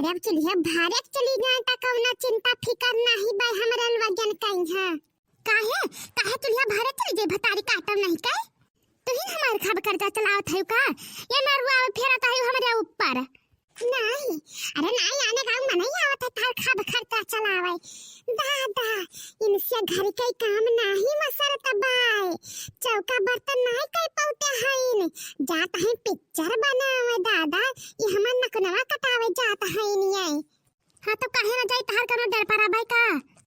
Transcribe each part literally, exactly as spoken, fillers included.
बाटे, अब चुलिया भारे चली जाए, त कौनो चिंता फिकर नाही बा हमरे लोगन कइहाँ। काहे? काहे चुलिया भारे चली जाए, भतारी काटब नहीं के? तुही हमार खब खर्चा चलावत है का? ये नरुआ फेरत है हमरे ऊपर। नाही, अरे नाही, आने गाँव में नहीं आवत है तार खब खर्चा चलावे। दादा, इनसे घर के काम नाही मसरत बाय। चौका बर्तन नाही कर पाते हईन। जात है पिक्चर बनावे दादा, ये हमार नकनवा कटावे जात हईन ये। हाँ, तो काहे ना जाई, तहार कौनो डर परा बाय का?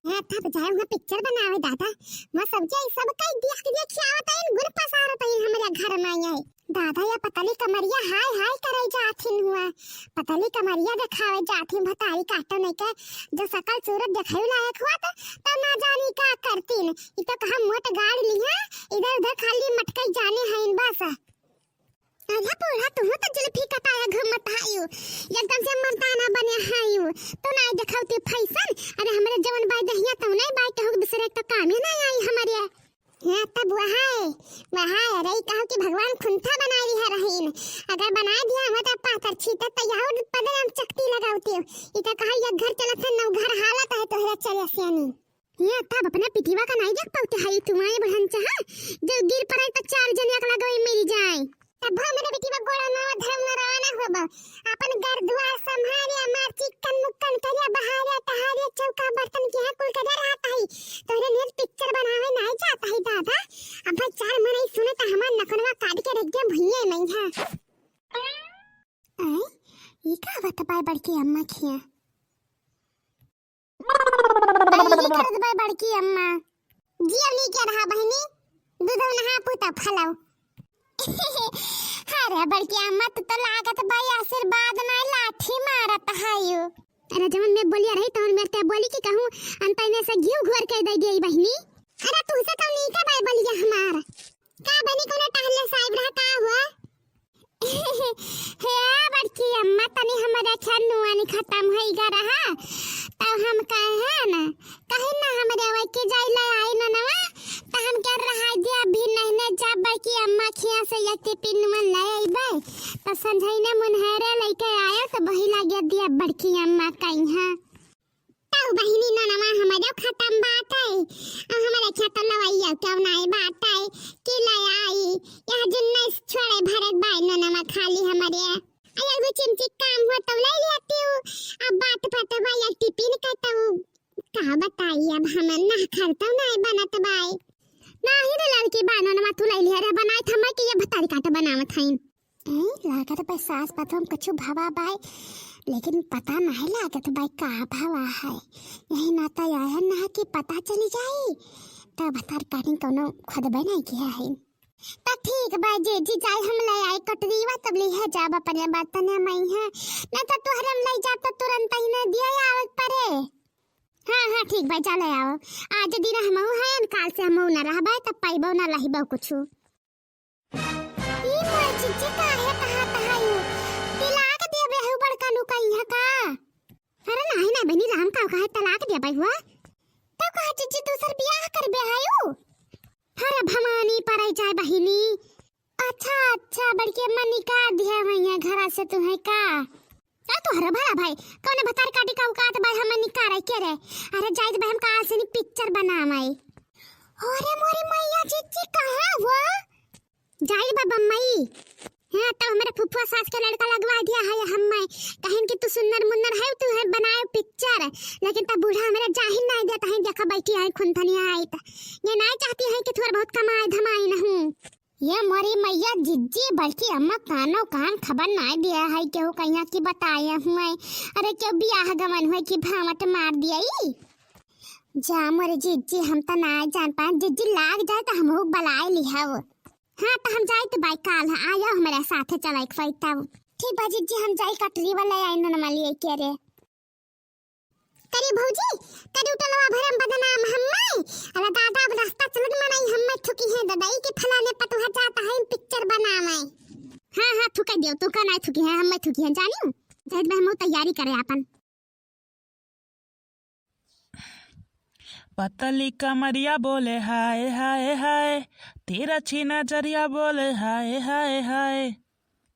हाँ, तब जाए वहाँ पिक्चर बनावे दादा। वहाँ सब जाई, सब कई देख देख के आवत है, गुल पसारत है हमरे घर में ये। दादा, या पतली कमरिया हाय हाय करे जाथिन हुआ। पतली कमरिया देखावे जाथिन, भतारी काटो नहीं के। जो सकल सूरत देखावे लायक हुआ तो, तो ना जानी का करतीन। ई तो कहा मोट गाड़ लिहा, इधर उधर खाली मटकई जाने हैं बस। अरे बूढ़ा, तुहू तो जुल्फी कटाया घूमत हायू, एकदम से मर्दाना बने हायू। तो ना देखावती फैशन, अरे हमरे जवन बाय दहिया तो नहीं बाय, कहू दूसरे तो कामे ना आई हमरे। हाँ, तब वहाँ है, वहाँ है, रही कहो कि भगवान खुंथा बनाई है रहीन। अगर बनाए दिया हम तो पातर छीतर तो यहाँ पदर हम चकती लगावती हो। इता कहा ये घर चलत है, नौ घर हालत है तोहरा चले सियानी। ये तब अपने पिटिवा का नहीं देख पाते है, तुम्हारे बहन चाहा, जो गिर पड़े तो चार जने एक लगवे मिल जाए। तब हमरे बेटी बा गोड़ा नवा धर्म न रवाना होबो। अपन घर दुआर संभारे, हमार चिकन मुक्कन करिया बहारे, टहारे, चौका बर्तन के यहाँ कुल करे रहत है। तोहरे नियत पिक्चर बनावे नाई जात है दादा। अब भाई चार मनई सुने त हमार नकनवा काट के रख दे भुइये में है। आय, ई का बात बा बड़की अम्मा खिया? आई, ई करत बा बड़की अम्मा। जियो नीके रहा बहिनी, दूधौ नहा पूता फलाओ। अरे बड़की अम्मा, तू तो लागत बा आशीर्वाद ना लाठी मारत हायू। अरे जवन मैं बोलिया रही तवन मेरे ते बोली कि कहूँ अंतैने से घिउ घोर के दे दिए बहिनी। अरे तू से तो नीके बा बोलिया हमार। का बनी कोनो टहले साहिब रहा का हुआ? हे बड़की अम्मा, तनी हमरे खनुआनी खतम होई गा रहा, तब हम कहे न, कहीं ना हमरे वही के जाई ले आई ननवा, त हम क्या रहा दिया भी नहीं ने जा बड़की अम्मा खिया से ये टिफिन में ले आईबे, त संझई ने मुनहरे लेके आयो त वही लागे दिया बड़की अम्मा कहीं है। तौ बहिनी ननवा हमरो खतम बाटै। अब हमरे खेत लवैया केहू नाई बाटै कि ले आई। यह जुन्ना छोड़े भरत बाई ननवा खाली हमरे। अरे वो चिमचिक काम हो तौ ले लेती हूँ। अब बात पत भैया टिफिन का तौ का बताई, अब हम ना खरतौ नाई बनत बाई। नाही रे लड़की बा ननवा तू ले लिया रे बनाई थमा कि ये भतारी काट बनावत हईन। ए, लागत बा सास पतोह में कुछ भवा बाय, लेकिन पता नहीं लागत बाय का भवा है। यही नाता यह ना कि पता चली जाई, तब भतार काटिन कौनो खुद बनाई किया है। त ठीक बा जीजी, जाई हम ले आई कटरीवा, तब लिहे जाब अपने बर्तन में है, ना तो तोहरे में ले जाब तो तुरंत ही ना दिया आवत परे। हाँ, हाँ, ठीक बा, जा ले आओ। आज दिन हमहू है, काल से हमहू ना रहबे, तब पाइबो ना लहिबो कुछ। ई मोर जीजी काहे तहा तहायू? तिलाक देबे हउ बड़का नु कइहाँ का? अरे नाही ना बहिनी, राम का काहे तलाक देबे हुआ? तब कहा जीजी दूसर बियाह करबे हयू? अरे भवानी परै जाए बहिनी। अच्छा, अच्छा, बड़की अम्मा निकाल दिया हुआ है घरा से तुम्हें का? का तोहरा भला भाई, कौने भतार काटी का औकात बा हमें निकारे के रे? अरे जाइत बा हम काल से नी पिक्चर बनावे। अरे मोरी मैया जीजी कहाँ हुआ? जाई बा बम्बई। हाँ, तब हमरे फुफुआ सास के लड़का लगवा दिया है हमें। कहिन कि तू सुन्नर मुन्नर है, तू है बनाए पिक्चर। लेकिन तब बूढ़ा हमरे जाहिन नहीं देता है, देखा बैठी है खुनथनिया आई त। ये नहीं चाहती है कि थोड़ा बहुत कमाए धमाए नहीं। ये मोरी मैया जीजी, बड़की अम्मा कानो कान खबर नाय दिया है, केहू कहिया की बताए हुए। अरे केहू बियाह गमन हुए कि भावट मार दिया ई। जा मोरी जीजी, हम त नाय जान पाए, जीजी लाग जाए त हमहू बलाए लिहाव। हाँ त हम जाइत बाई काल, आयो हमरे साथे चलाइक फैताव। ठीक बा जीजी, हम जाई कटरी वाला आई ननमा लिए के रे। करी भौजी, करी उठलवा भरम बदनाम हम्मे। अरे दादा, अब रास्ता चलत मनई हम्मे ठुकी है, ददाई के फलाने पटुहा जात है पिक्चर बनावे। हाँ, हाँ, थुके दियो, तू का नाय थुकी है, हम्मे थुकी है, जानियो। जाइत बा हमहू तैयारी करे आपन। पतली कमरिया बोले हाय, हाय, हाय, तिरछी नजरिया बोले हाय, हाय, हाय।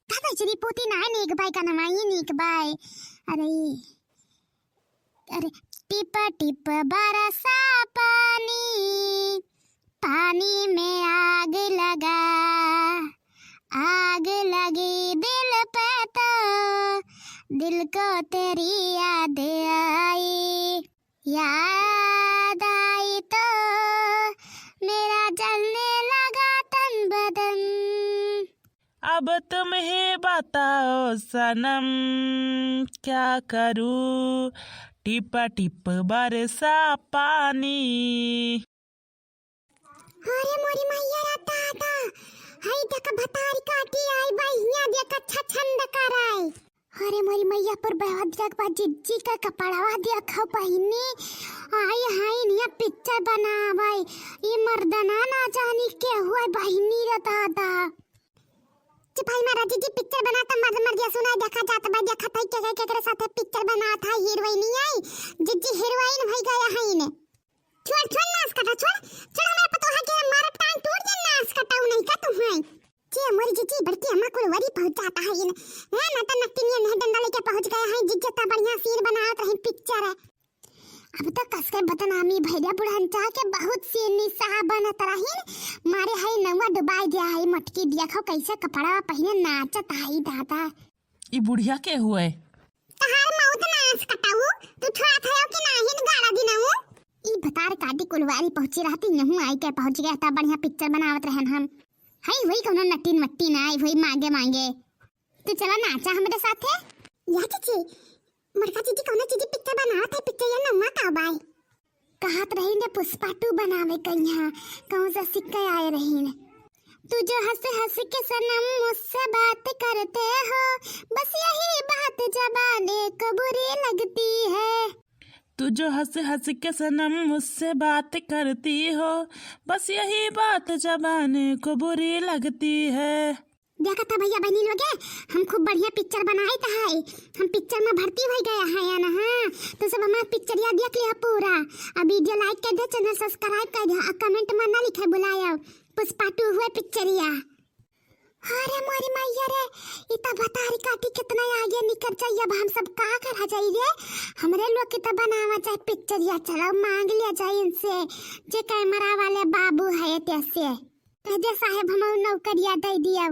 दादा, इचरी पोती नाय नीक बाय, का नमाई नीक बाय। अरे, अरे, टिप टिप बरसा पानी, पानी में आग लगा, आग लगी दिल पे तो, दिल को तेरी याद आई, याद आई तो, मेरा जलने लगा तन बदन। अब तुम ही बताओ सनम, क्या करूँ, टिप टिप बरसा पानी। अरे मोरी मैया रे दादा, हई देख भतारी काटी आई बहिया, देख अच्छा छंद कराई। अरे मोरी मैया पर बहत जग बा, जिज्जी का कपड़वा देखो बहिनी, आई हाय निया पिक्चर बनावे, ई मर्दना ना जानी के हुआ बहिनी रे दादा। चुप हई मारा जिज्जी, पिक्चर बना त मर्द मर्दिया सुनाई देखा जात बा, देखा थई के, के, केकरे साथे पिक्चर बनात है, हीरोइन आई, जिज्जी हीरोइन भई गया है इने। छोड़, छोड़ नास कटा, छोड़, छोड़ हमारे पतोहा के मारब टांग टूट जाए नास कटाऊ नहीं का तू है। जे मोरी जिज्जी बड़की अम्मा कुल वरी पहुंच जाता है इन। है ना तो नट्टी नियन है डंडा लेके पहुंच गया है, जिज्जी ता बढ़िया सीन बनावत रही पिक्चर है। अब तो कसके बदनामी भैया बुढ़न चाह के बहुत सीन निसाह बनत रही, मारे है नौवा डुबाई दिया है मटकी दिया खो कैसे कपड़ा पहने नाचत है दादा। ई बुढ़िया के हुए? तहार मौत नास कटाऊ, तू छोड़ा था कि नाही न गाड़ा दिनाऊ। ई भतार काटी कुलवारी पहुंची रहती, नहू आई के पहुंच गया था, बढ़िया पिक्चर बनावत रहन हम। हई वही कौनो नट्टीन मट्टीन आई, वही मांगे मांगे। तू चला नाचा हमरे साथे। या चीची, मरका चीची कौनो चीची पिक्चर बनावत है, पिक्चर या नौवा का बाय। कहत रही ने पुष्पा टू बनावे कहिया, कहूँ से सीख के आए रही ने। तू जो हंस हंस के सनम मुझसे बात करते हो, बस यही बात जबाने को बुरी लगती है। तू जो हंस हंस के सनम मुझसे बात करती हो, बस यही बात जबाने को बुरी लगती है। देखा था भैया बहनी लोगे, हम खूब बढ़िया पिक्चर बनाई त है, हम पिक्चर में भर्ती हो गया है या ना। हाँ, तो सब हमार पिक्चरिया देख लिया पूरा। अब वीडियो लाइक कर दे, चैनल सब्सक्राइब कर दे और कमेंट में ना लिखे बुलाया पुष्पा टू हुए पिक्चरिया। अरे मोरी मैया रे, इता भतारी काटी कितना आगे निकल जाई, अब हम सब का करा जाई रे? हमरे लोग की तो बनावा जाए पिक्चरिया, चलो मांग लिया जाए इनसे, जे कैमरा वाले बाबू है तैसे। कह दे साहेब हम नौकरिया दे दिया।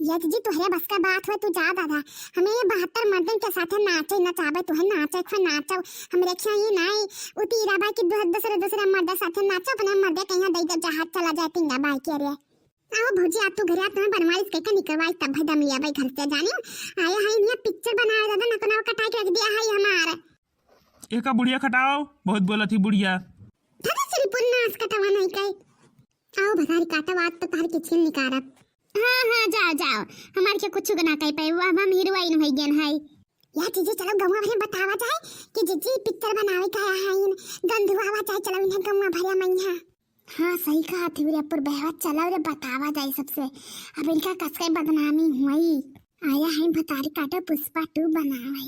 ये जी तोहरे बस का बात हुए, तू जा दादा, हमें ये बहत्तर मर्दन के साथे नाचे नचावे, तुहे नाचे खा नाचो, हमरे खिया ये नाई उतीरा बा कि दू-, दूसरे दूसरे मर्द साथे नाचो, अपने मर्दे कहीं दे दे जहाज चला जाए पिंगा बाई के रे। आओ भौजी, आप तू घरे आ, तुम्हें बनवाइश के, के निकलवाई, तब भाई दम लिया भाई घर से जानी। आया है इन्हें पिक्चर बनावे दादा, ना तो ना कटाई के रख दिया है हमार। एका बुढ़िया खटाओ, बहुत बोलत ही बुढ़िया। दादा सिर्फ नास कटावा नहीं कहे। आओ भतारी काटा बात तो तार किचकिन निकारब। हाँ, हाँ, जाओ, जाओ। हमार के कुछ ना कह पाए, वो अब हम हीरोइन हो गए हैं। या जीजी चलो गौवा भरे बतावा जाए कि जीजी पिक्चर बनावे का आया है इन, गंधुआवा जाए, चलो इन्हें गौवा भरे मैया। हाँ, सही कहा थी रे, पर बहवा चलो रे बतावा जाए सबसे, अब इनका कसके बदनामी हुई। आया है भतारी काटा पुष्पा टू बनावे।